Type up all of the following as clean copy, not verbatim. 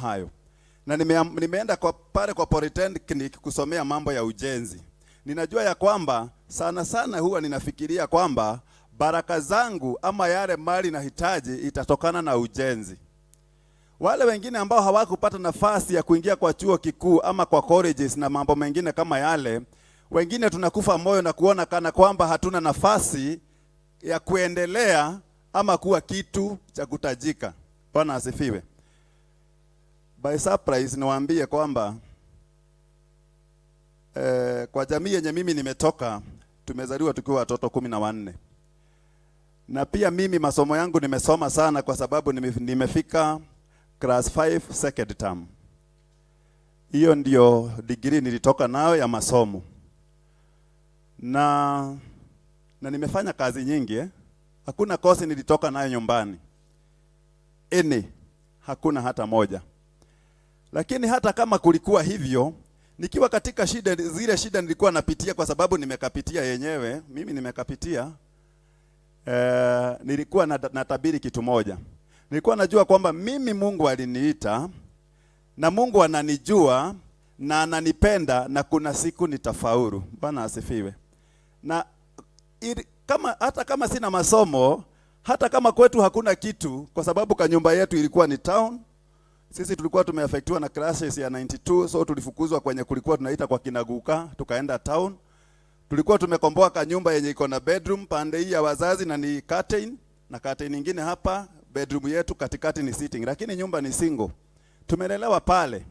Hayo na nimeenda kwa pale kwa Polytechnic kusomea mambo ya ujenzi. Ninajua ya kwamba sana sana huwa ninafikiria kwamba baraka zangu ama yale mali nahitaji itatokana na ujenzi. Wale wengine ambao hawakupata nafasi ya kuingia kwa chuo kikuu ama kwa colleges na mambo mengine kama yale, wengine tunakufa moyo na kuona kana kwamba hatuna nafasi ya kuendelea ama kuwa kitu cha kutajika. Bwana asifiwe. By surprise niwaambie kwamba kwa jamii yenye mimi nimetoka, tumezaliwa tukiwa watoto 14, na pia mimi masomo yangu nimesoma sana kwa sababu nimefika class 5 second term. Hiyo ndio degree nilitoka nayo ya masomo, na nimefanya kazi nyingi, eh? Hakuna kosi nilitoka nayo nyumbani any, hakuna hata moja. Lakini hata kama kulikuwa hivyo, nikiwa katika shida, zile shida nilikuwa napitia kwa sababu nimekapitia yenyewe, mimi nimekapitia. Nilikuwa natabiri kitu moja. Nilikuwa najua kwamba mimi Mungu aliniita na Mungu ananijua na ananipenda na kuna siku nitafaulu. Bwana asifiwe. Na kama hata kama sina masomo, hata kama kwetu hakuna kitu, kwa sababu kanyumba yetu ilikuwa ni town. Sisi tulikuwa tumeaffectiwa na clashes ya 92, so tulifukuzwa kwenye kulikuwa tunaita kwa kinaguka, tukaenda town. Tulikuwa tumekomboa kanyumba yenye iko na bedroom pande hii ya wazazi na ni curtain na curtain nyingine hapa, bedroom yetu katikati ni sitting, lakini nyumba ni single. Tumelelewa pale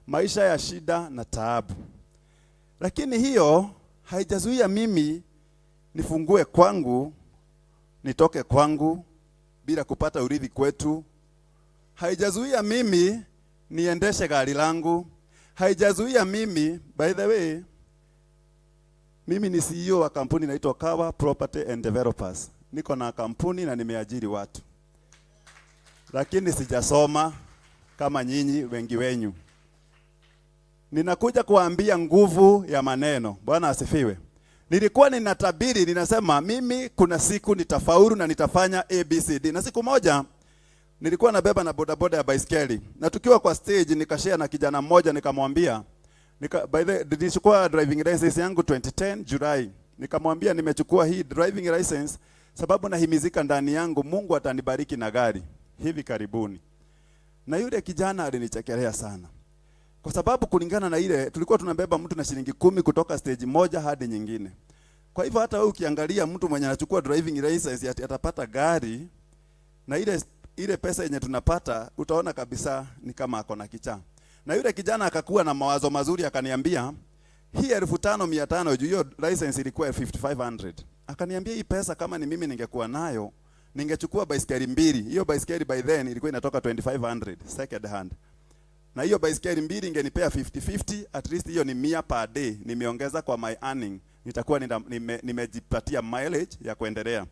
maisha ya shida na taabu, lakini hiyo haijazuia mimi nifungue kwangu, nitoke kwangu bila kupata urithi kwetu. Haijazuia mimi niendeshe gari langu, haijazuia mimi. By the way, mimi ni CEO wa kampuni inaitwa Kawa Property and Developers. Niko na kampuni na nimeajiri watu, lakini sijasoma kama nyinyi wengi wenyu. Ninakuja kuambia nguvu ya maneno. Bwana asifiwe. Nilikuwa ninatabiri, ninasema mimi kuna siku nitafaulu na nitafanya ABCD. Na siku moja nilikuwa nabeba na bodaboda ya baiskeli, na tukiwa kwa stage nikashare na kijana mmoja, nikamwambia by the nilichukua driving license yangu 2010 July. Nikamwambia nimechukua hii driving license sababu nahimizika ndani yangu Mungu atanibariki na gari hivi karibuni. Na yule kijana alinichekelea sana, kwa sababu kulingana na ile tulikuwa tunabeba mtu na shilingi 10 kutoka stage moja hadi nyingine. Kwa hivyo hata wewe ukiangalia mtu mwenye anachukua driving license ati atapata gari na ile ile pesa yenye tunapata, utaona kabisa ni kama ako na kichaa. Na yule kijana akakuwa na mawazo mazuri, akaniambia hii 5,500, juu hiyo license ilikuwa 5500. Akaniambia hii pesa kama ni mimi ningekuwa nayo ningechukua baiskeli mbili. Hiyo baiskeli by then ilikuwa inatoka 2500 second hand. Na hiyo baiskeli mbili ingenipea 50-50, at least hiyo ni 100 per day nimeongeza kwa my earning, nitakuwa nimejipatia mileage ya kuendelea.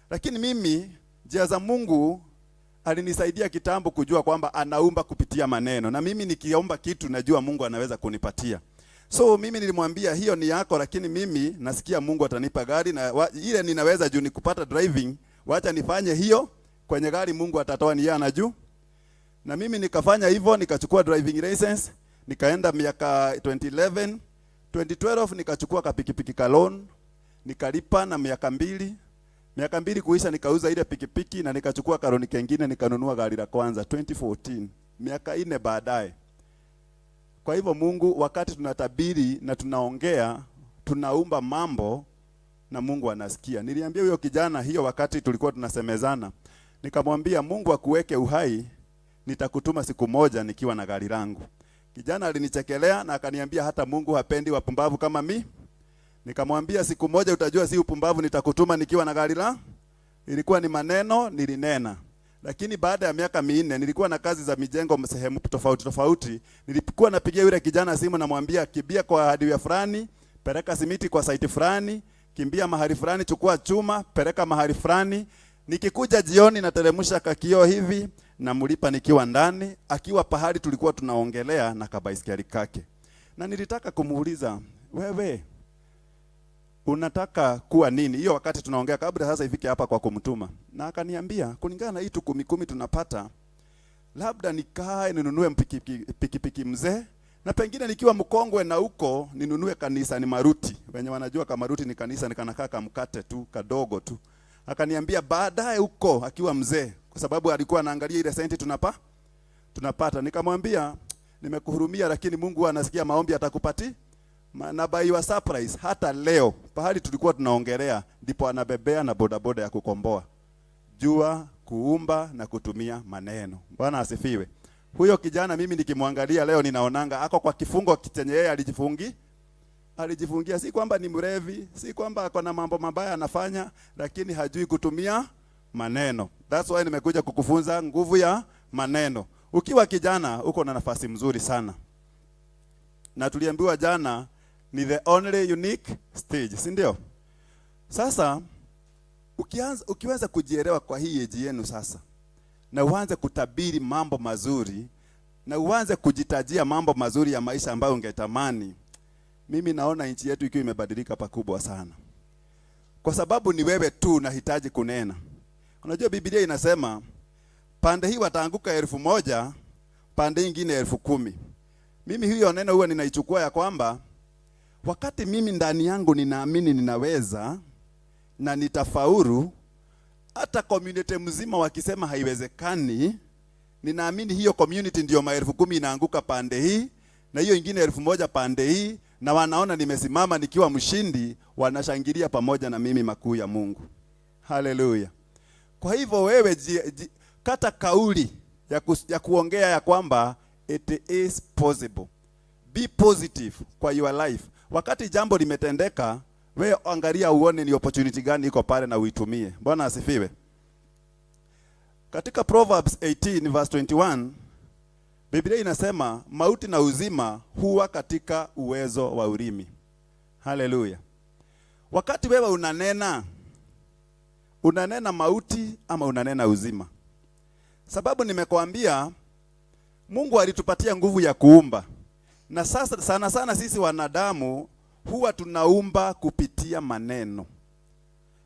Lakini mimi njia za Mungu alinisaidia kitambo kujua kwamba anaumba kupitia maneno, na mimi nikiomba kitu najua Mungu anaweza kunipatia. So mimi nilimwambia hiyo ni yako, lakini mimi nasikia Mungu atanipa gari na ile ninaweza juu ni kupata driving, wacha nifanye hiyo kwenye gari, Mungu atatoa, ni yeye anajua. Na mimi nikafanya hivyo, nikachukua driving license, nikaenda miaka 2011, 2012 nikachukua kapikipiki ka loan, nikalipa na miaka 2. Miaka 2 kuisha nikauza ile pikipiki na nikachukua kaloan kengine nikanunua gari la kwanza 2014, miaka 4 baadaye. Kwa hivyo Mungu, wakati tunatabiri na tunaongea, tunaumba mambo na Mungu anasikia. Niliambia huyo kijana hiyo wakati tulikuwa tunasemezana, nikamwambia Mungu akuweke uhai, nitakutuma siku moja nikiwa na gari langu. Kijana alinichekelea na akaniambia hata Mungu hapendi wapumbavu kama mi. Nikamwambia siku moja utajua si upumbavu, nitakutuma nikiwa na gari la. Ilikuwa ni maneno nilinena. Lakini baada ya miaka 4 nilikuwa na kazi za mijengo sehemu tofauti tofauti. Nilikuwa napigia yule kijana simu, namwambia kimbia kwa hardware fulani, peleka simiti kwa site fulani, kimbia mahali fulani, chukua chuma, peleka mahali fulani. Nikikuja jioni nateremsha kakio hivi, namlipa nikiwa ndani, akiwa pahali tulikuwa tunaongelea na kabaiskeli kake. Na nilitaka kumuuliza, wewe unataka kuwa nini? Hiyo wakati tunaongea kabla sasa ifike hapa kwa kumtuma. Na akaniambia kulingana na hii tu 10 10 tunapata, Labda nikae ninunue pikipiki mzee, na pengine nikiwa mkongwe na huko ninunue kanisa ni maruti. Wenye wanajua kama maruti ni kanisa ni kanakaa kamkate tu kadogo tu. Akaniambia baadaye huko akiwa mzee, kwa sababu alikuwa anaangalia ile senti tunapata. Nikamwambia nimekuhurumia, lakini Mungu anasikia maombi, atakupati. Na by your surprise, hata leo pahali tulikuwa tunaongelea ndipo anabebea na bodaboda ya kukomboa. Jua kuumba na kutumia maneno. Bwana asifiwe. Huyo kijana mimi nikimwangalia leo ninaonanga ako kwa kifungo chenye yeye alijifungia. Si kwamba ni mrevi, si kwamba ako na mambo mabaya anafanya, lakini hajui kutumia maneno. That's why nimekuja kukufunza nguvu ya maneno. Ukiwa kijana uko na nafasi mzuri sana. Na tuliambiwa jana ni the only unique stage, si ndio? Sasa ukiweza kujielewa kwa hii age yenu sasa, na uanze kutabiri mambo mazuri, na uanze kujitajia mambo mazuri ya maisha ambayo ungetamani, mimi naona nchi yetu ikiwa imebadilika pakubwa sana. Kwa sababu ni wewe tu unahitaji kunena. Unajua Biblia inasema pande hii wataanguka 1,000, pande nyingine 10,000. Mimi hiyo neno huwa ninaichukua ya kwamba wakati mimi ndani yangu ninaamini ninaweza na nitafaulu, hata community mzima wakisema haiwezekani, ninaamini hiyo community ndio 10,000 inaanguka pande hii na hiyo ingine 1,000 pande hii, na wanaona nimesimama nikiwa mshindi, wanashangilia pamoja na mimi makuu ya Mungu. Haleluya. Kwa hivyo wewe kata kauli ya kuongea ya kwamba it is possible. Be positive kwa your life. Wakati jambo limetendeka, wewe angalia uone ni opportunity gani iko pale na uitumie. Bwana asifiwe. Katika Proverbs 18 verse 21, Biblia inasema mauti na uzima huwa katika uwezo wa ulimi. Haleluya. Wakati wewe unanena, unanena mauti ama unanena uzima? Sababu nimekuambia Mungu alitupatia nguvu ya kuumba. Na sasa sana sana sisi wanadamu huwa tunaumba kupitia maneno.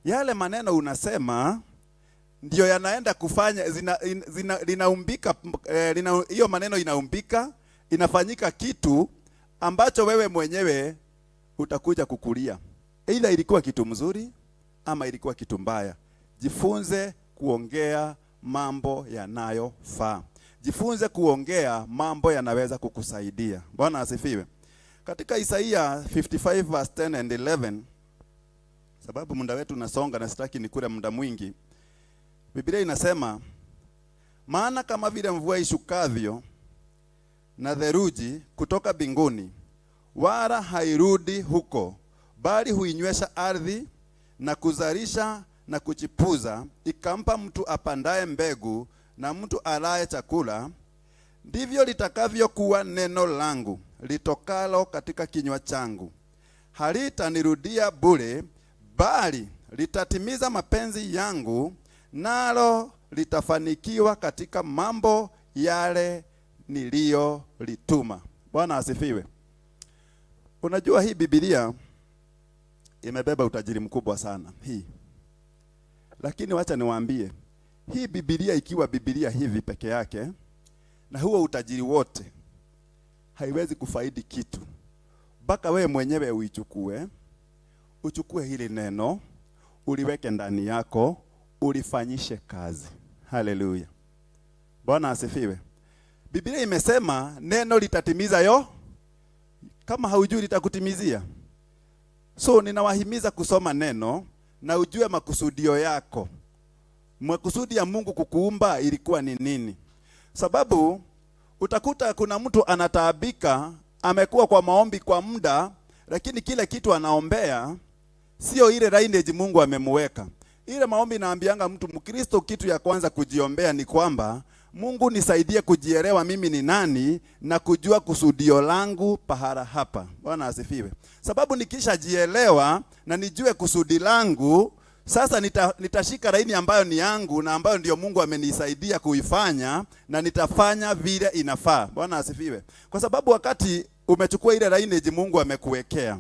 Yale maneno unasema ndio yanaenda kufanya linaumbika, hiyo maneno inaumbika, inafanyika kitu ambacho wewe mwenyewe utakuja kukulia. Either ilikuwa kitu mzuri ama ilikuwa kitu mbaya. Jifunze kuongea mambo yanayofaa. Jifunze kuongea mambo yanaweza kukusaidia. Bwana asifiwe. Katika Isaia 55 verse 10 and 11, sababu muda wetu unasonga na sitaki nikule muda mwingi. Biblia inasema, maana kama vile mvua ishukavyo na theluji kutoka mbinguni, wala hairudi huko, bali huinywesha ardhi na kuzalisha na kuchipuza, ikampa mtu apandaye mbegu na mtu alaye chakula, ndivyo litakavyokuwa neno langu litokalo katika kinywa changu. Halitanirudia bure, bali litatimiza mapenzi yangu, nalo litafanikiwa katika mambo yale niliyolituma. Bwana asifiwe. Unajua hii Biblia imebeba utajiri mkubwa sana hii. Lakini wacha niwaambie, hii Biblia ikiwa Biblia hivi peke yake na huo utajiri wote, haiwezi kufaidi kitu mpaka wewe mwenyewe uichukue, uchukue hili neno, uliweke ndani yako, ulifanyishe kazi. Haleluya. Bwana asifiwe. Biblia imesema neno litatimiza yo. Kama haujui litakutimizia. So ninawahimiza kusoma neno na ujue makusudio yako. Makusudi ya Mungu kukuumba ilikuwa ni nini? Sababu utakuta kuna mtu anataabika, amekuwa kwa maombi kwa muda, lakini kile kitu anaombea sio ile lineage Mungu amemuweka. Ile maombi naambianga mtu Mkristo, kitu ya kwanza kujiombea ni kwamba Mungu nisaidie kujielewa mimi ni nani na kujua kusudio langu pahala hapa. Bwana asifiwe. Sababu nikishajielewa na nijue kusudi langu, sasa nitashika laini ambayo ni yangu na ambayo ndio Mungu amenisaidia kuifanya, na nitafanya vile inafaa. Bwana asifiwe. Kwa sababu wakati umechukua ile lineage Mungu amekuwekea,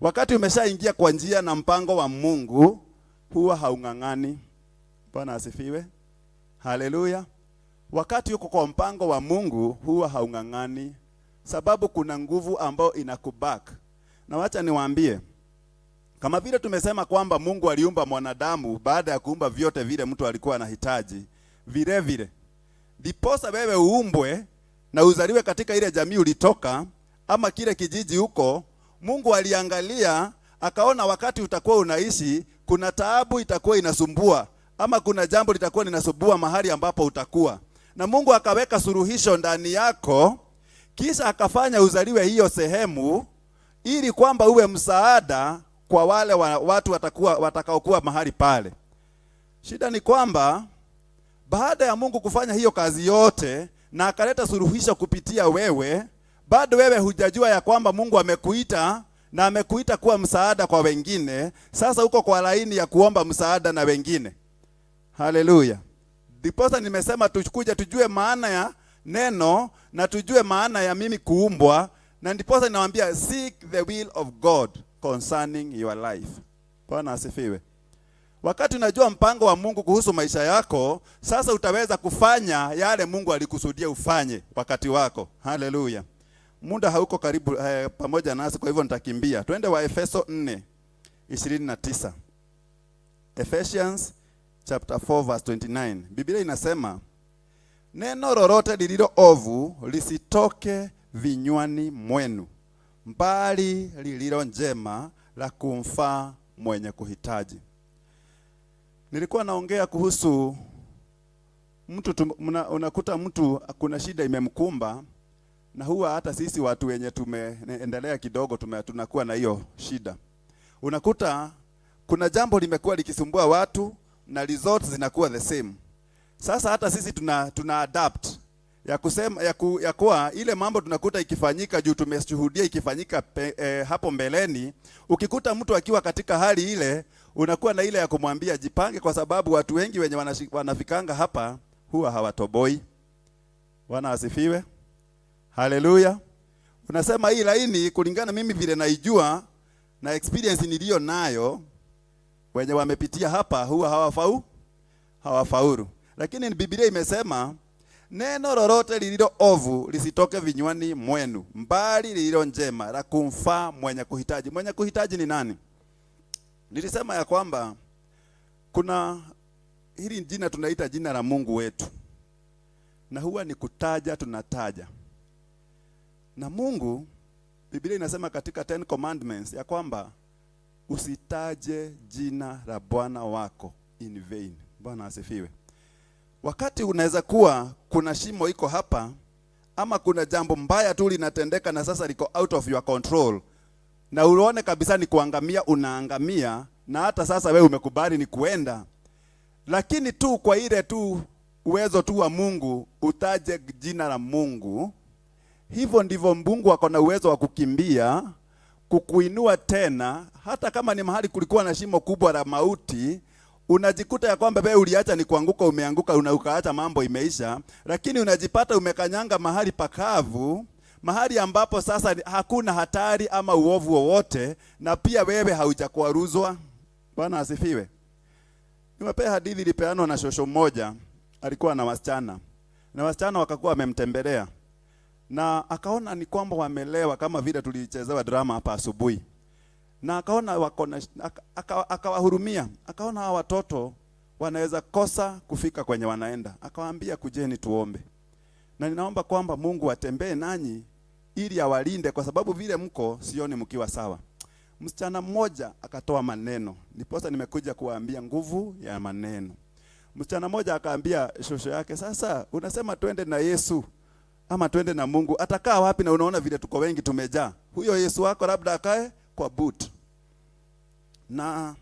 wakati umeshaingia kwa njia na mpango wa Mungu, huwa haung'ang'ani. Bwana asifiwe. Haleluya. Wakati uko kwa mpango wa Mungu huwa haung'ang'ani, sababu kuna nguvu ambayo inakuback. Na wacha niwaambie, kama vile tumesema kwamba Mungu aliumba mwanadamu baada ya kuumba vyote vile mtu alikuwa anahitaji, vile vile ndiposa wewe uumbwe na uzaliwe katika ile jamii ulitoka ama kile kijiji huko, Mungu aliangalia akaona wakati utakuwa unaishi kuna taabu itakuwa inasumbua ama kuna jambo litakuwa linasumbua mahali ambapo utakuwa, na Mungu akaweka suluhisho ndani yako, kisha akafanya uzaliwe hiyo sehemu ili kwamba uwe msaada kwa wale watu watakaokuwa mahali pale. Shida ni kwamba baada ya Mungu kufanya hiyo kazi yote na akaleta suluhisho kupitia wewe, bado wewe hujajua ya kwamba Mungu amekuita na amekuita kuwa msaada kwa wengine. Sasa uko kwa laini ya kuomba msaada na wengine. Haleluya. Ndiposa nimesema tukuje tujue maana ya neno na tujue maana ya mimi kuumbwa, na ndiposa ninawaambia seek the will of God concerning your life. Bwana asifiwe. Wakati unajua mpango wa Mungu kuhusu maisha yako, sasa utaweza kufanya yale Mungu alikusudia ufanye wakati wako. Haleluya. Muda hauko karibu pamoja nasi, kwa hivyo nitakimbia. Twende wa Efeso 4:29. Ephesians chapter 4 verse 29. Biblia inasema, neno lolote lililo ovu lisitoke vinywani mwenu, bali lililo njema la kumfaa mwenye kuhitaji. Nilikuwa naongea kuhusu mtu, unakuta mtu kuna shida imemkumba, na huwa hata sisi watu wenye tumeendelea kidogo tunakuwa na hiyo shida. Unakuta kuna jambo limekuwa likisumbua watu na results zinakuwa the same. Sasa hata sisi tuna adapt ya kusema ya kuwa ile mambo tunakuta ikifanyika juu tumeshuhudia ikifanyika hapo mbeleni. Ukikuta mtu akiwa katika hali ile, unakuwa na ile ya kumwambia jipange, kwa sababu watu wengi wenye wanafikanga hapa huwa hawatoboi. Bwana asifiwe. Haleluya. Unasema hii laini kulingana mimi vile naijua na experience niliyo nayo, wenye wamepitia hapa huwa hawafaulu. Lakini Biblia imesema neno lolote lililo ovu lisitoke vinywani mwenu, mbali lililo njema la kumfaa mwenye kuhitaji. Mwenye kuhitaji ni nani? Nilisema ya kwamba kuna hili jina tunaita jina la Mungu wetu, na huwa ni kutaja, tunataja. Na Mungu, Biblia inasema katika 10 Commandments ya kwamba usitaje jina la Bwana wako in vain. Bwana asifiwe. Wakati unaweza kuwa kuna shimo iko hapa ama kuna jambo mbaya tu linatendeka na sasa liko out of your control, na uone kabisa ni kuangamia, unaangamia, na hata sasa wewe umekubali ni kuenda, lakini tu kwa ile tu uwezo tu wa Mungu utaje jina la Mungu. Hivyo ndivyo Mungu ako na uwezo wa kukimbia kukuinua tena, hata kama ni mahali kulikuwa na shimo kubwa la mauti. Unajikuta ya kwamba wewe uliacha ni kuanguka, umeanguka, ukaacha mambo imeisha, lakini unajipata umekanyanga mahali pakavu, mahali ambapo sasa hakuna hatari ama uovu wowote, na pia wewe haujakwaruzwa. Bwana asifiwe. Niwapea hadithi ilipeanwa na shosho mmoja, alikuwa na wasichana, na wasichana wakakuwa wamemtembelea, na akaona ni kwamba wamelewa kama vile tulichezewa drama hapa asubuhi. Na akaona wako na akawahurumia, akaona hawa watoto wanaweza kosa kufika kwenye wanaenda. Akawaambia kujeni tuombe, na ninaomba kwamba Mungu atembee nanyi ili awalinde, kwa sababu vile mko sioni mkiwa sawa. Msichana mmoja akatoa maneno, ndiposa nimekuja kuwaambia nguvu ya maneno. Msichana mmoja akaambia shosho yake, sasa unasema twende na Yesu ama twende na Mungu, atakaa wapi na unaona vile tuko wengi tumejaa? Huyo Yesu wako labda akae kwa boot. Na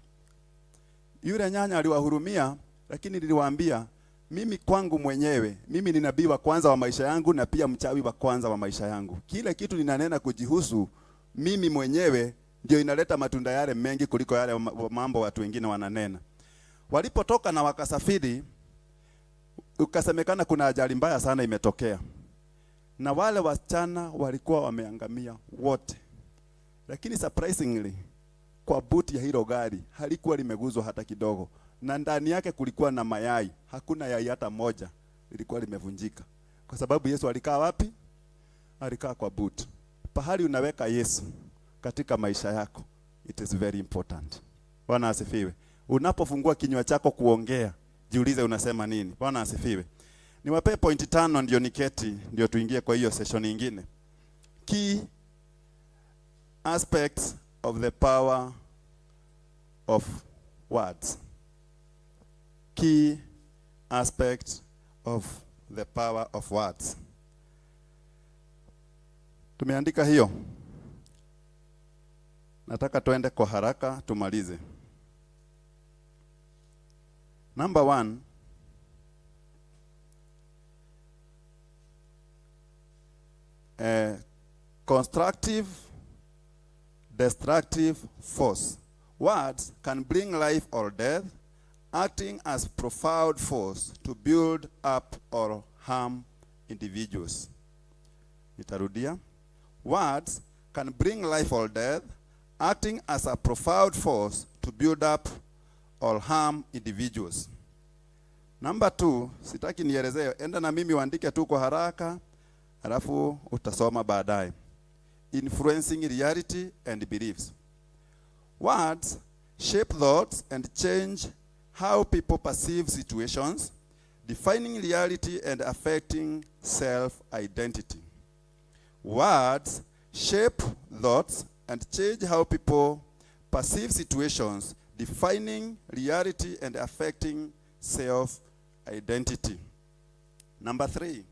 yule nyanya aliwahurumia, lakini niliwaambia mimi kwangu mwenyewe, mimi ni nabii wa kwanza wa maisha yangu na pia mchawi wa kwanza wa maisha yangu. Kile kitu ninanena kujihusu mimi mwenyewe ndio inaleta matunda yale mengi kuliko yale mambo watu wengine wananena. Walipotoka na wakasafiri, ukasemekana kuna ajali mbaya sana imetokea, na wale wasichana walikuwa wameangamia wote. Lakini surprisingly, kwa buti ya hilo gari halikuwa limeguzwa hata kidogo, na ndani yake kulikuwa na mayai, hakuna yai hata moja lilikuwa limevunjika. Kwa sababu Yesu alikaa wapi? Alikaa kwa boot. Pahali unaweka Yesu katika maisha yako, it is very important. Bwana asifiwe. Unapofungua kinywa chako kuongea, jiulize unasema nini. Bwana asifiwe. Niwapee point 5 ndio niketi, ndio tuingie kwa hiyo session nyingine. Key aspects of the power of words. Key aspects of the power of words. Tumeandika hiyo. Nataka tuende kwa haraka tumalize. Number 1, constructive, destructive force. Words can bring life or death, acting as profound force to build up or harm individuals. Nitarudia. Words can bring life or death, acting as a profound force to build up or harm individuals. Number 2, sitaki nielezee, enda na mimi uandike tu kwa haraka, alafu utasoma baadaye. Influencing reality and beliefs. Words shape thoughts and change how people perceive situations, defining reality and affecting self-identity. Words shape thoughts and change how people perceive situations, defining reality and affecting self-identity. Number 3,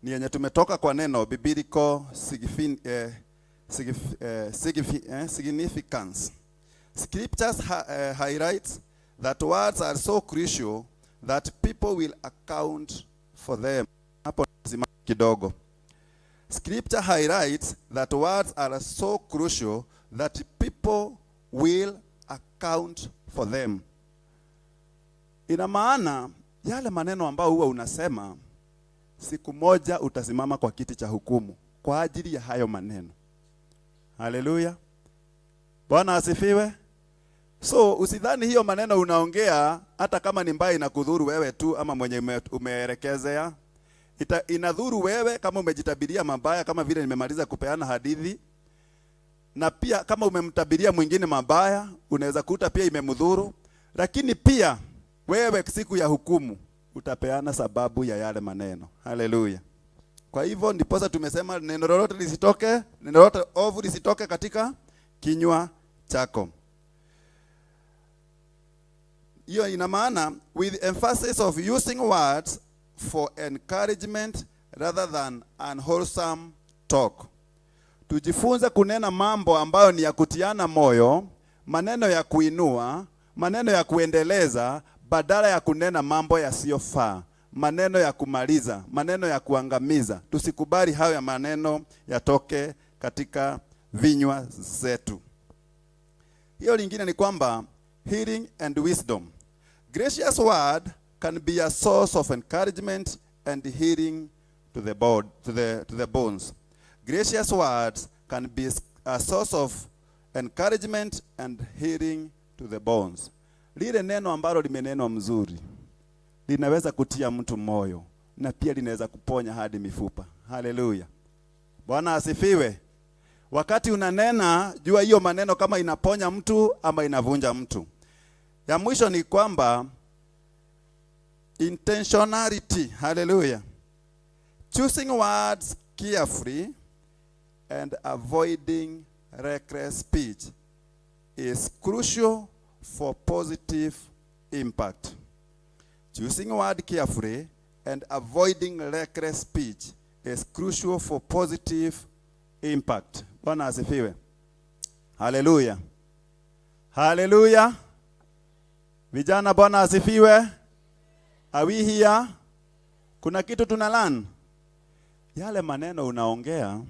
ni yenye tumetoka kwa neno biblical significance. Scriptures highlight that words are so crucial that people will account for them. Hapo simama kidogo. Scripture highlights that words are so crucial that people will account for them. Ina maana yale maneno ambayo huwa unasema, siku moja utasimama kwa kiti cha hukumu kwa ajili ya hayo maneno. Haleluya. Bwana asifiwe. So usidhani hiyo maneno unaongea hata kama ni mbaya inakudhuru wewe tu ama mwenye umeelekezea. Inadhuru wewe kama umejitabiria mabaya, kama vile nimemaliza kupeana hadithi. Na pia kama umemtabiria mwingine mabaya, unaweza kuta pia imemdhuru. Lakini pia wewe siku ya hukumu utapeana sababu ya yale maneno. Haleluya. Kwa hivyo ndiposa tumesema neno lolote lisitoke, neno lolote ovu lisitoke katika kinywa chako. Hiyo ina maana with emphasis of using words for encouragement rather than unwholesome talk. Tujifunze kunena mambo ambayo ni ya kutiana moyo, maneno ya kuinua, maneno ya kuendeleza, badala ya kunena mambo yasiyofaa, maneno ya kumaliza, maneno ya kuangamiza. Tusikubali hayo ya maneno yatoke katika vinywa zetu. Hiyo lingine ni kwamba healing and wisdom. Gracious word can be a source of encouragement and healing to the bone, to the bones. Gracious words can be a source of encouragement and healing to the bones. Lile neno ambalo limenenwa mzuri linaweza kutia mtu moyo na pia linaweza kuponya hadi mifupa. Haleluya. Bwana asifiwe. Wakati unanena, jua hiyo maneno kama inaponya mtu ama inavunja mtu. Ya mwisho ni kwamba intentionality. Hallelujah. Choosing words carefully and avoiding reckless speech is crucial for positive impact. Choosing word carefully and avoiding reckless speech is crucial for positive impact. Bwana asifiwe. Hallelujah. Hallelujah. Vijana, Bwana asifiwe. Are we here? Kuna kitu tunalearn. Yale maneno unaongea,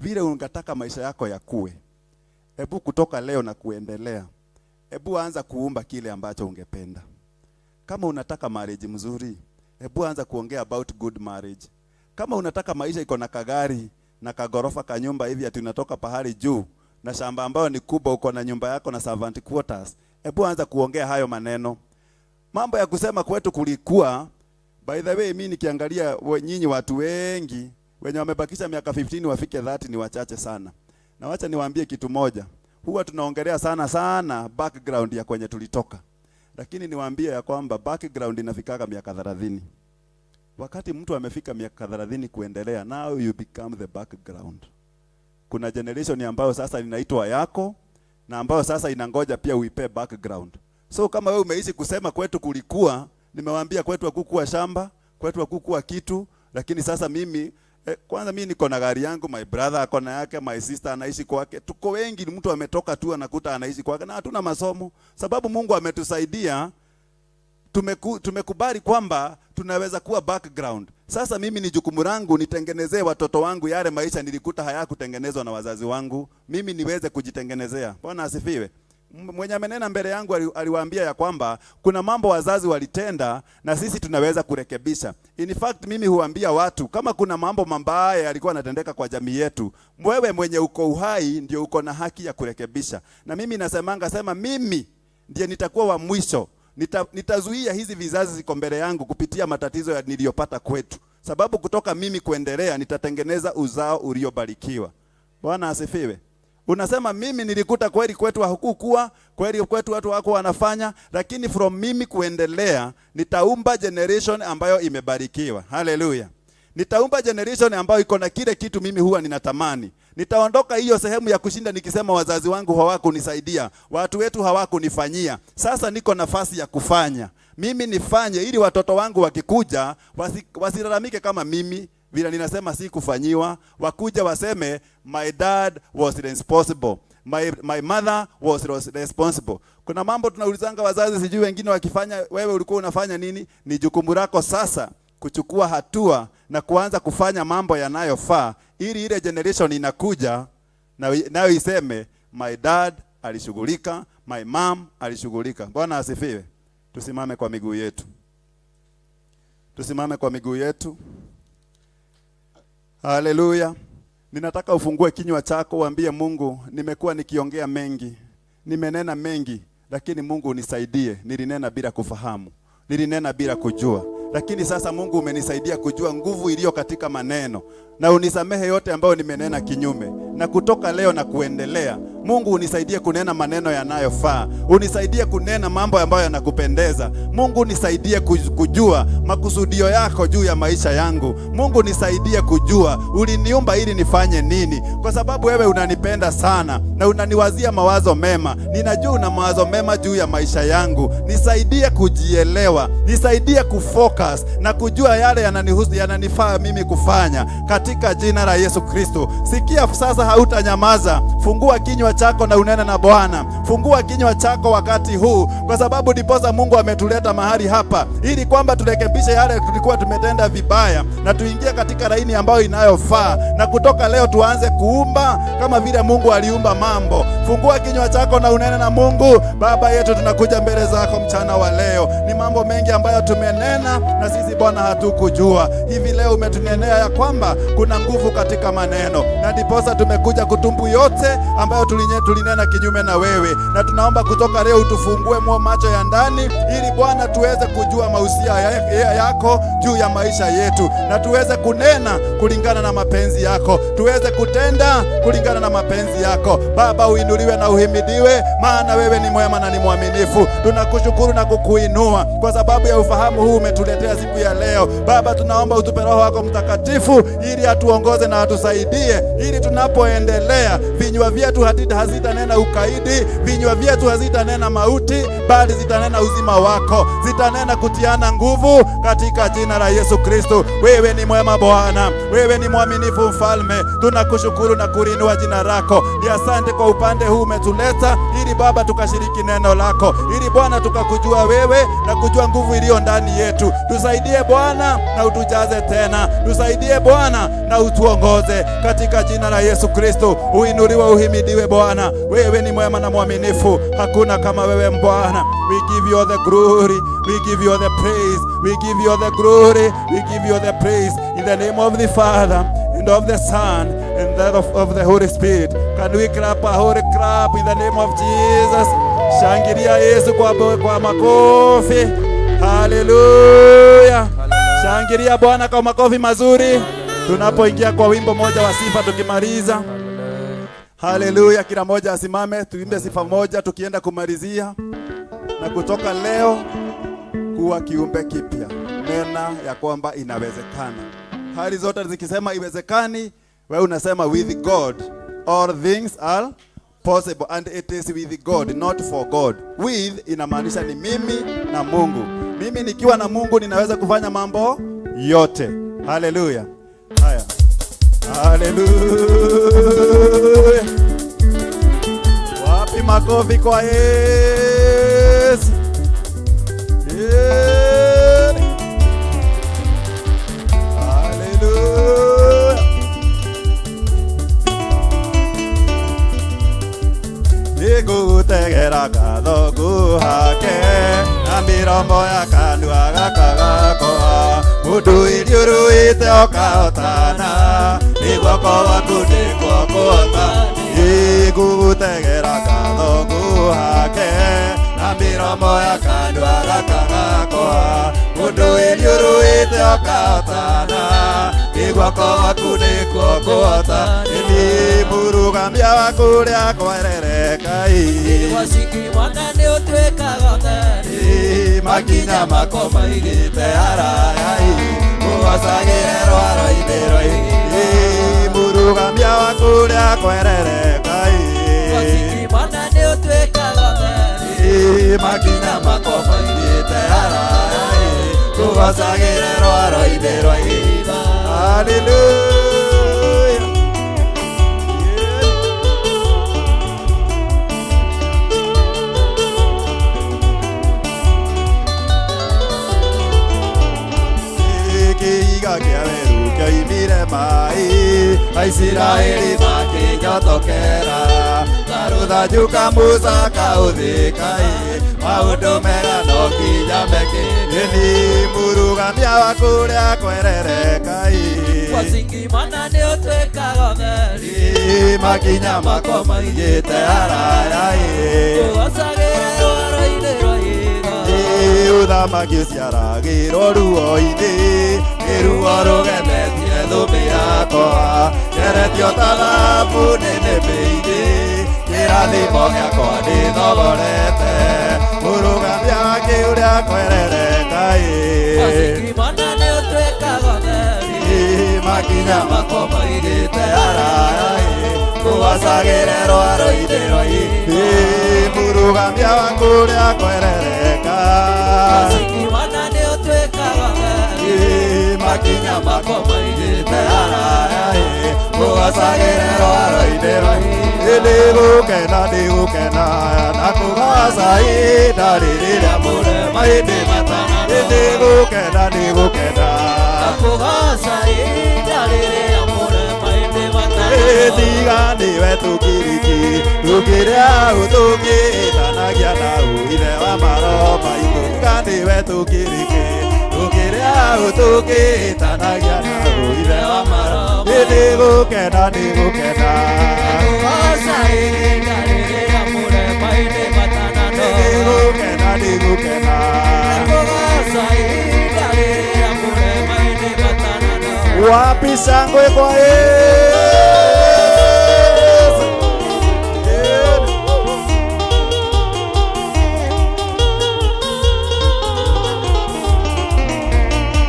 vile unataka maisha yako yakue, ebu kutoka leo na kuendelea, ebu anza kuumba kile ambacho ungependa. Kama unataka marriage mzuri, ebu anza kuongea about good marriage. Kama unataka maisha iko na kagari na kagorofa kanyumba hivi ati unatoka pahali juu na shamba ambayo ni kubwa, uko na nyumba yako na servant quarters, ebu anza kuongea hayo maneno. Mambo ya kusema kwetu kulikuwa By the way, mimi nikiangalia nyinyi watu wengi wenye wamebakisha miaka 15 wafike 30 ni wachache sana. Na wacha niwaambie kitu moja. Huwa tunaongelea sana sana background ya kwenye tulitoka. Lakini niwaambie ya kwamba background inafikaga miaka 30. Wakati mtu amefika miaka 30 kuendelea, now you become the background. Kuna generation ambayo sasa inaitwa yako na ambayo sasa inangoja pia uipe background. So kama wewe umeishi kusema kwetu kulikuwa, nimewaambia kwetu hakukuwa shamba, kwetu hakukuwa kitu, lakini sasa mimi kwanza mimi niko na gari yangu, my brother ako na yake, my sister anaishi kwake. Tuko wengi, mtu ametoka tu anakuta anaishi kwake na hatuna masomo. Sababu Mungu ametusaidia, tumekubali kwamba tunaweza kuwa background. Sasa mimi ni jukumu langu nitengenezee watoto wangu yale maisha nilikuta hayakutengenezwa na wazazi wangu, mimi niweze kujitengenezea. Bwana asifiwe. Mwenye amenena mbele yangu aliwaambia ya kwamba kuna mambo wazazi walitenda na sisi tunaweza kurekebisha. In fact, mimi huambia watu kama kuna mambo mabaya yalikuwa yanatendeka kwa jamii yetu, wewe mwenye uko uhai ndio uko na haki ya kurekebisha. Na mimi nasemanga, sema mimi ndiye nitakuwa wa mwisho. Nitazuia hizi vizazi ziko mbele yangu kupitia matatizo ya niliyopata kwetu. Sababu kutoka mimi kuendelea nitatengeneza uzao uliobarikiwa. Bwana asifiwe. Unasema mimi nilikuta kweli kwetu hakukuwa, kweli kwetu watu wako wanafanya, lakini from mimi kuendelea nitaumba generation ambayo imebarikiwa. Haleluya. Nitaumba generation ambayo iko na kile kitu mimi huwa ninatamani. Nitaondoka hiyo sehemu ya kushinda nikisema wazazi wangu hawakunisaidia, watu wetu hawakunifanyia. Sasa niko nafasi ya kufanya. Mimi nifanye ili watoto wangu wakikuja wasilalamike kama mimi vile ninasema si kufanyiwa, wakuja waseme my dad was responsible. My mother was responsible. Kuna mambo tunaulizanga wazazi, sijui wengine wakifanya, wewe ulikuwa unafanya nini? Ni jukumu lako sasa kuchukua hatua na kuanza kufanya mambo yanayofaa ili ile generation inakuja nayo iseme my dad alishughulika, my mom alishughulika. Bwana asifiwe. Tusimame kwa miguu yetu. Tusimame kwa miguu yetu. Haleluya. Ninataka ufungue kinywa chako uambie Mungu, nimekuwa nikiongea mengi, nimenena mengi, lakini Mungu unisaidie. Nilinena bila kufahamu, nilinena bila kujua, lakini sasa Mungu umenisaidia kujua nguvu iliyo katika maneno, na unisamehe yote ambayo nimenena kinyume. Na kutoka leo na kuendelea, Mungu unisaidie kunena maneno yanayofaa, unisaidie kunena mambo ambayo yanakupendeza. Mungu unisaidie kujua makusudio yako juu ya maisha yangu. Mungu nisaidie kujua uliniumba ili nifanye nini, kwa sababu wewe unanipenda sana na unaniwazia mawazo mema. Ninajua una mawazo mema juu ya maisha yangu. Nisaidie kujielewa, nisaidie kufocus na kujua yale yananihusu, yananifaa mimi kufanya, katika jina la Yesu Kristo. Sikia sasa, hautanyamaza. Fungua kinywa chako na unene na Bwana. Fungua kinywa chako wakati huu, kwa sababu ndiposa Mungu ametuleta mahali hapa ili kwamba turekebishe yale tulikuwa tumetenda vibaya na tuingie katika laini ambayo inayofaa, na kutoka leo tuanze kuumba kama vile Mungu aliumba mambo. Fungua kinywa chako na unene na Mungu. Baba yetu, tunakuja mbele zako mchana wa leo. Ni mambo mengi ambayo tumenena na sisi Bwana hatukujua. Hivi leo umetunenea ya kwamba kuna nguvu katika maneno, na ndiposa tumekuja kutubu yote ambayo tulinena kinyume na wewe, na tunaomba kutoka leo utufungue macho ya ndani, ili Bwana tuweze kujua mausia yako juu ya maisha yetu, na tuweze kunena kulingana na mapenzi yako, tuweze kutenda kulingana na mapenzi yako. Baba, uinuliwe na uhimidiwe, maana wewe ni mwema na ni mwaminifu. Tunakushukuru na kukuinua kwa sababu ya ufahamu huu umetuletea siku ya leo. Baba, tunaomba utupe Roho wako Mtakatifu ili atuongoze na atusaidie, ili tunapoendelea vinywa vyetu hazitanena ukaidi, vinywa vyetu hazitanena mauti, bali zitanena uzima wako, zitanena kutiana nguvu katika jina la Yesu Kristo. Wewe ni mwema Bwana, wewe ni mwaminifu Mfalme. Tunakushukuru na kulinua jina lako. Ni asante kwa upande huu umetuleta, ili Baba tukashiriki neno lako, ili Bwana tukakujua wewe na kujua nguvu iliyo ndani yetu. Tusaidie Bwana na utujaze tena, tusaidie Bwana na utuongoze katika jina la Yesu Kristo. Uinuliwe, uhimidiwe Bwana, wewe ni mwema na mwaminifu, hakuna kama wewe Bwana. We give you all the glory, we give you all the praise, we give you all the glory, we give you all the praise, in the name of the Father and of the Son and that of the Holy Spirit. Can we clap a holy clap in the name of Jesus? Shangilia Yesu kwa makofi. Hallelujah. Shangilia Bwana kwa makofi mazuri tunapoingia kwa wimbo moja wa sifa tukimaliza. Haleluya! Kila moja asimame, tuimbe sifa moja tukienda kumalizia, na kutoka leo kuwa kiumbe kipya. Nena ya kwamba inawezekana. Hali zote zikisema iwezekani, wewe unasema with God all things are possible, and it is with God, not for God. With inamaanisha ni mimi na Mungu. Mimi nikiwa na Mungu ninaweza kufanya mambo yote. Haleluya. Haya. Haleluya. Wapi makofi kwa Yesu? Yeah. Haleluya. Nĩngũgũtegera ngatho nguhake na mĩromo ya kanua gaka gakwa. Mũndũ ĩriũrũĩte ũkahotana, nĩ guoko gwaku nĩkuo kũhota. Nĩngũgũtegera ngatho nguhake na mĩromo ya kanua gaka gakwa. Mũndũ ĩriũrũĩte ũkahotana, nĩ guoko gwaku nĩkuo kũhota. Nĩ mũrũgamia wa kũrĩa kwererekai. Mwana nĩ ũtuĩkaga ũtheri. Makinya mako maigĩte haraya, ngũgocagĩre rwaro-inĩ rwa ihiga. Mũrũgamia wa kũrĩa kwererekai. Mwana nĩ ũtuĩkaga ũtheri. Makinya mako maigĩte haraya, ngũgocagĩre rwaro-inĩ rwa ihiga. Hallelujah. Kĩiga kĩa werũ kĩoimire maĩ, Aisiraeli makĩnyotokera, karũthanju ka Musa kaũthĩkai, maũndũ mega no nginya mekĩke. Nĩ mũrũgamia wa kũrĩa kwererekai. Mwana nĩ ũtuĩkaga ũtheri. Makinya makwa maigĩte haraya, Ngũgocagĩre rwaro-inĩ rwa ihiga. Ũthamaki ũciaragĩrwo ruo-inĩ, nĩ ruo rũgemetie thũmbĩ yakwa, ngeretio ta thahabu nĩnĩmbĩ-inĩ, kĩrathimo gĩakwa ndĩthogorete, mũrũgamia wa kĩũrĩa kwererekai. Mwana nĩ ũtuĩkaga ũtheri. Makinya makwa maigĩte haraya, ngũgocagĩre rwaro-inĩ rwa ihiga. Mũrũgamia wa kũrĩa kwerereka. Mwana nĩ ũtuĩkaga ũtheri. Makinya makwa maigĩte haraya, ngũgocagĩre rwaro-inĩ rwa ihiga. Nĩngũkena, nĩngũkena na kũgoca ihinda rĩrĩa mũrema hĩndĩ matana. Nĩngũkena, nĩngũkena Kũgoca ihinda rĩrĩa mũrema hĩndĩ matana. Tiga nĩwe tũkiriki tũkĩrĩa ũtũkĩtanagia na ithe wa maro maitũ. Tiga nĩwe tũkiriki tũkĩrĩa ũtũkĩtanagia na ithe wa maro. Nĩngũkena, nĩngũkena Kũgoca ihinda rĩrĩa mũrema hĩndĩ matana. Nĩngũkena, nĩngũkena Kũgoca ihinda rĩrĩa mũrema hĩndĩ matana. Wapi shangwe kwa Yesu?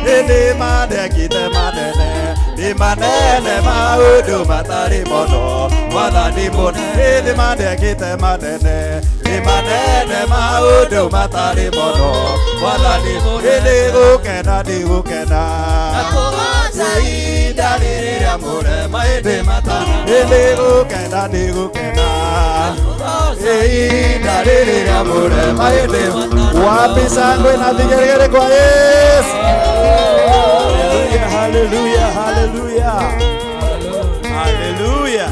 Nĩ mandekite manene, nĩ manene maũndũ matarĩ mũno, Mwathani mũnene. Nĩ mandekite manene, nĩ manene maũndũ matarĩ mũno, Mwathani mũnene. Nĩngũkena, nĩngũkena Kũgoca ihinda rĩrĩa mũrema hĩndĩ matana. Nĩngũkena, nĩngũkena ihinda rĩrĩa mũrema hĩndĩ. Wapi shangwe na vigelegele kwa Yesu? Hallelujah, hallelujah, hallelujah. Hallelujah.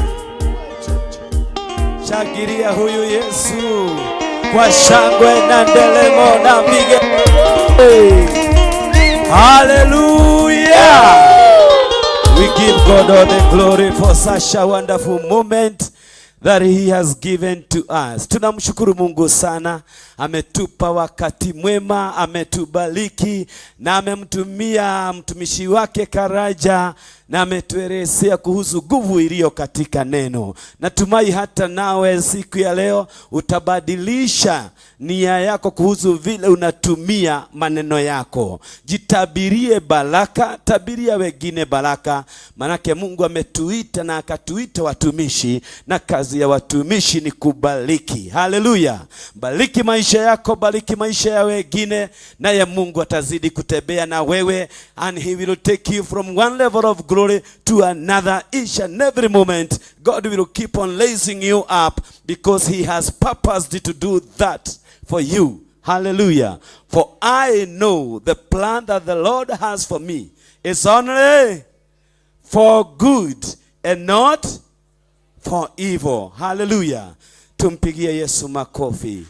Shangilia huyu Yesu kwa shangwe na nderemo na vigelegele. Hallelujah. We give God all the glory for such a wonderful moment. that he has given to us. Tunamshukuru Mungu sana, ametupa wakati mwema, ametubariki na amemtumia mtumishi wake Karaja na ametuelezea kuhusu nguvu iliyo katika neno. Natumai hata nawe siku ya leo utabadilisha nia yako kuhusu vile unatumia maneno yako. Jitabirie baraka, tabiria wengine baraka, manake Mungu ametuita na akatuita watumishi, na kazi ya watumishi ni kubariki. Haleluya! Bariki maisha yako, bariki maisha ya wengine, naye Mungu atazidi kutembea na wewe, and he will take you from one level of glory to another each and every moment. God will keep on raising you up because he has purposed to do that for you. Hallelujah. For I know the plan that the Lord has for me is only for good and not for evil. Hallelujah. Tumpigie Yesu makofi.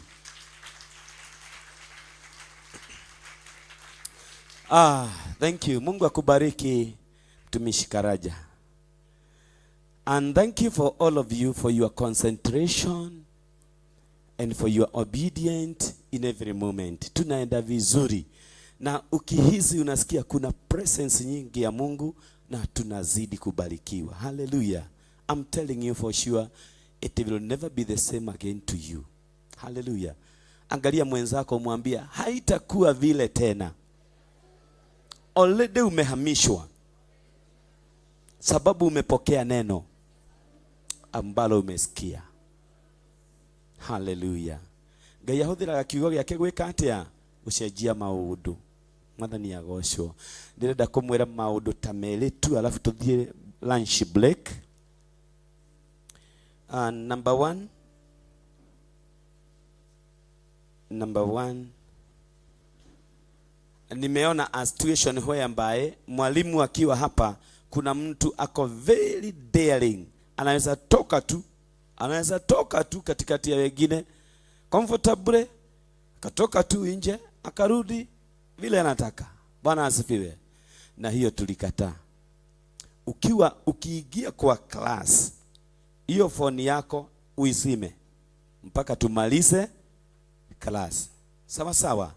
Ah, thank you. Mungu akubariki mtumishi Karaja. And thank you for all of you for your concentration and for your obedience in every moment. Tunaenda vizuri. Na ukihisi unasikia kuna presence nyingi ya Mungu na tunazidi kubarikiwa. Hallelujah. I'm telling you for sure it will never be the same again to you. Hallelujah. Angalia mwenzako umwambia haitakuwa vile tena. Already umehamishwa. Sababu umepokea neno ambalo umesikia. Hallelujah. Ngai ahũthĩraga kiugo gĩake gwĩka atĩa? Gũcenjia maũndũ. Mwathani agocwo. Ndĩrenda kũmwĩra maũndũ ta merĩ tu alafu tũthiĩ lunch break. Number one, nimeona a situation whereby mwalimu akiwa hapa, kuna mtu ako very daring, anaweza toka tu katikati ya wengine comfortably, akatoka tu nje akarudi vile anataka. Bwana asifiwe. Na hiyo tulikataa. Ukiwa ukiingia kwa class, hiyo phone yako uizime mpaka tumalize class. Sawa sawa.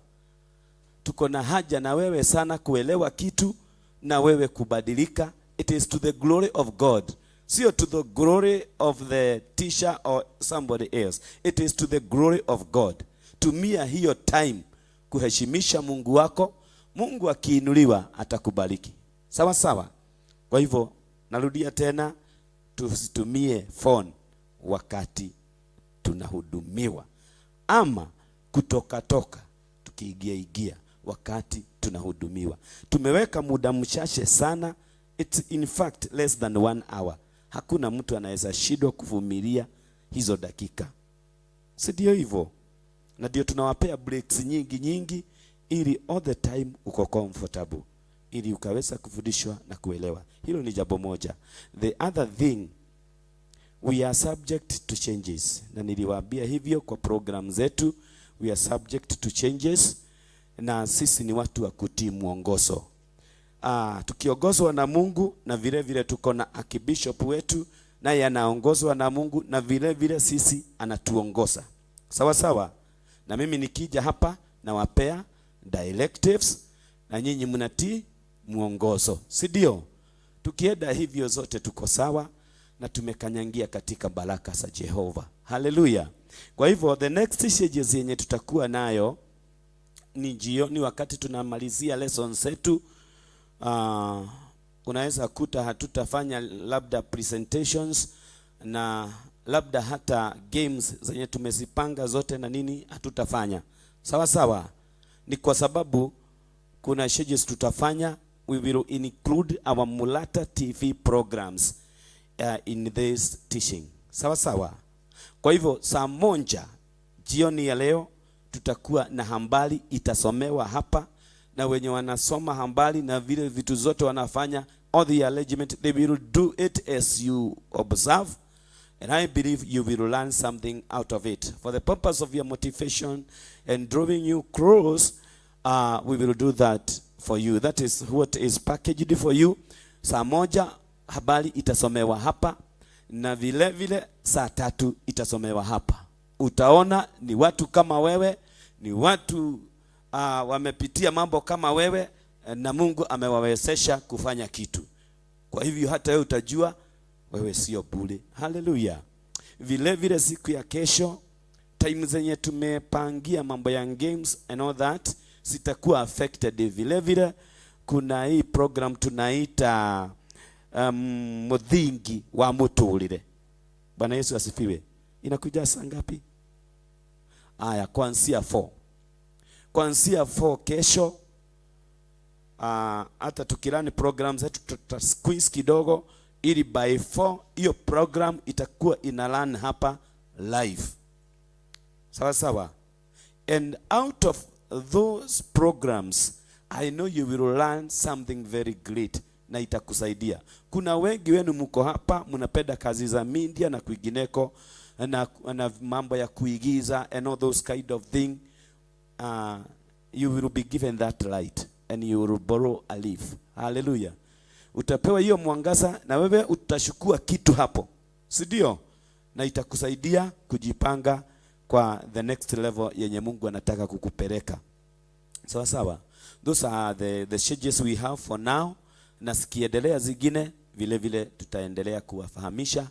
Tuko na haja na wewe sana kuelewa kitu na wewe kubadilika. It is to the glory of God, sio to the glory of the teacher or somebody else. It is to the glory of God. Tumia hiyo time kuheshimisha Mungu wako. Mungu akiinuliwa atakubariki. Sawa sawa. Kwa hivyo narudia tena, tusitumie phone wakati tunahudumiwa ama kutoka toka tukiingia ingia wakati tunahudumiwa. Tumeweka muda mchache sana, it's in fact less than one hour. Hakuna mtu anaweza shindwa kuvumilia hizo dakika, si ndio hivyo? Na ndio tunawapea breaks nyingi nyingi, ili all the time uko comfortable, ili ukaweza kufundishwa na kuelewa. Hilo ni jambo moja. The other thing, we are subject to changes, na niliwaambia hivyo kwa program zetu, we are subject to changes, na sisi ni watu wa kutii mwongozo. Tukiongozwa na Mungu na vile vile tuko na archbishop wetu naye anaongozwa na Mungu na vile vile sisi anatuongoza. Sawa sawa. Na mimi nikija hapa nawapea directives na nyinyi mnatii mwongozo, si ndio? Tukienda hivyo zote tuko sawa na tumekanyangia katika baraka za Jehova. Haleluya. Kwa hivyo the next stages yenye tutakuwa nayo ni jioni wakati tunamalizia lesson zetu. Unaweza kuta hatutafanya labda presentations na labda hata games zenye tumezipanga zote na nini hatutafanya. Sawa sawa. Ni kwa sababu kuna schedules tutafanya. We will include our Mulata TV programs in this teaching. Sawa sawa. Kwa hivyo saa 1 jioni ya leo tutakuwa na habari itasomewa hapa, na wenye wanasoma habari na vile vitu zote wanafanya, all the arrangement, they will do it as you observe, and I believe you will learn something out of it. For the purpose of your motivation and drawing you close, we will do that for you. That is what is packaged for you. Saa 1 habari itasomewa hapa. na vile vile saa 3 itasomewa hapa. Utaona ni watu kama wewe, ni watu wamepitia mambo kama wewe, na Mungu amewawezesha kufanya kitu. Kwa hivyo hata wewe utajua wewe sio bure. Haleluya. Vile vile siku ya kesho, time zenye tumepangia mambo ya games and all that sitakuwa affected. Vile vile kuna hii program tunaita muthingi wa muturire. Bwana Yesu asifiwe. Inakuja saa ngapi? Aya, kuanzia 4. Kuanzia 4 kesho, hata tukirani program zetu tuta squeeze kidogo ili by 4 hiyo program itakuwa ina run hapa live. Sawa sawa. And out of those programs, I know you will learn something very great na itakusaidia. Kuna wengi wenu mko hapa mnapenda kazi za media na kwingineko na mambo ya kuigiza and all those kind of thing. You will be given that light and you will borrow a leaf. Hallelujah. Utapewa hiyo mwangaza na wewe utashukua kitu hapo, si ndio? Na itakusaidia kujipanga kwa the next level yenye Mungu anataka kukupeleka. Sawa sawa. Those are the changes we have for now, na sikiendelea zingine vile vile tutaendelea kuwafahamisha,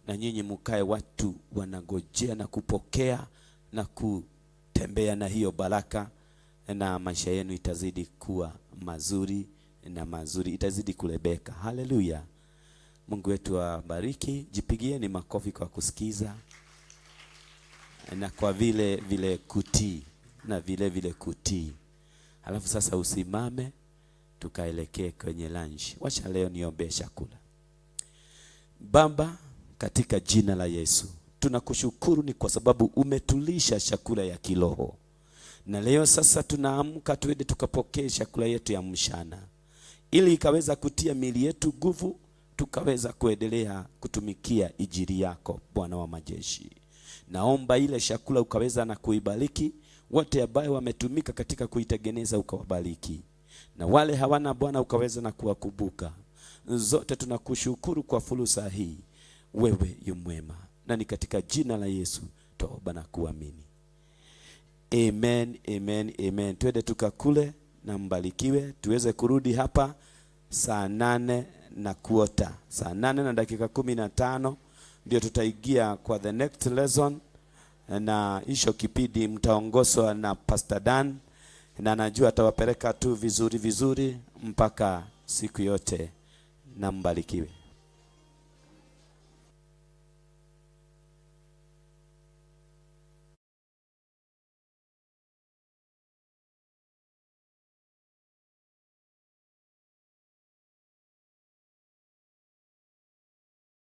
na nyinyi mkae watu wanagojea na kupokea na kutembea na hiyo baraka, na maisha yenu itazidi kuwa mazuri na mazuri, itazidi kulebeka. Haleluya. Mungu wetu awabariki. Jipigieni makofi kwa kusikiza na kwa vile vile kutii, na vile vile kutii. Halafu sasa usimame tukaelekee kwenye lunch. Wacha leo niombee chakula. Baba, katika jina la Yesu, tunakushukuru ni kwa sababu umetulisha chakula ya kiroho. Na leo sasa tunaamka tuende tukapokee chakula yetu ya mchana, ili ikaweza kutia miili yetu nguvu, tukaweza kuendelea kutumikia injili yako Bwana wa majeshi. Naomba ile chakula ukaweza na kuibariki, wote ambao wametumika katika kuitengeneza ukawabariki, na wale hawana Bwana ukaweza na kuwakumbuka. Zote tunakushukuru kwa fursa hii, wewe yu mwema, na ni katika jina la Yesu tuomba na kuamini. Amen, amen, amen. Twende tukakule na mbarikiwe, tuweze kurudi hapa saa 8:15. Saa 8:15 ndio tutaingia kwa the next lesson, na hicho kipindi mtaongozwa na Pastor Dan, na najua atawapeleka tu vizuri vizuri mpaka siku yote, na mbarikiwe.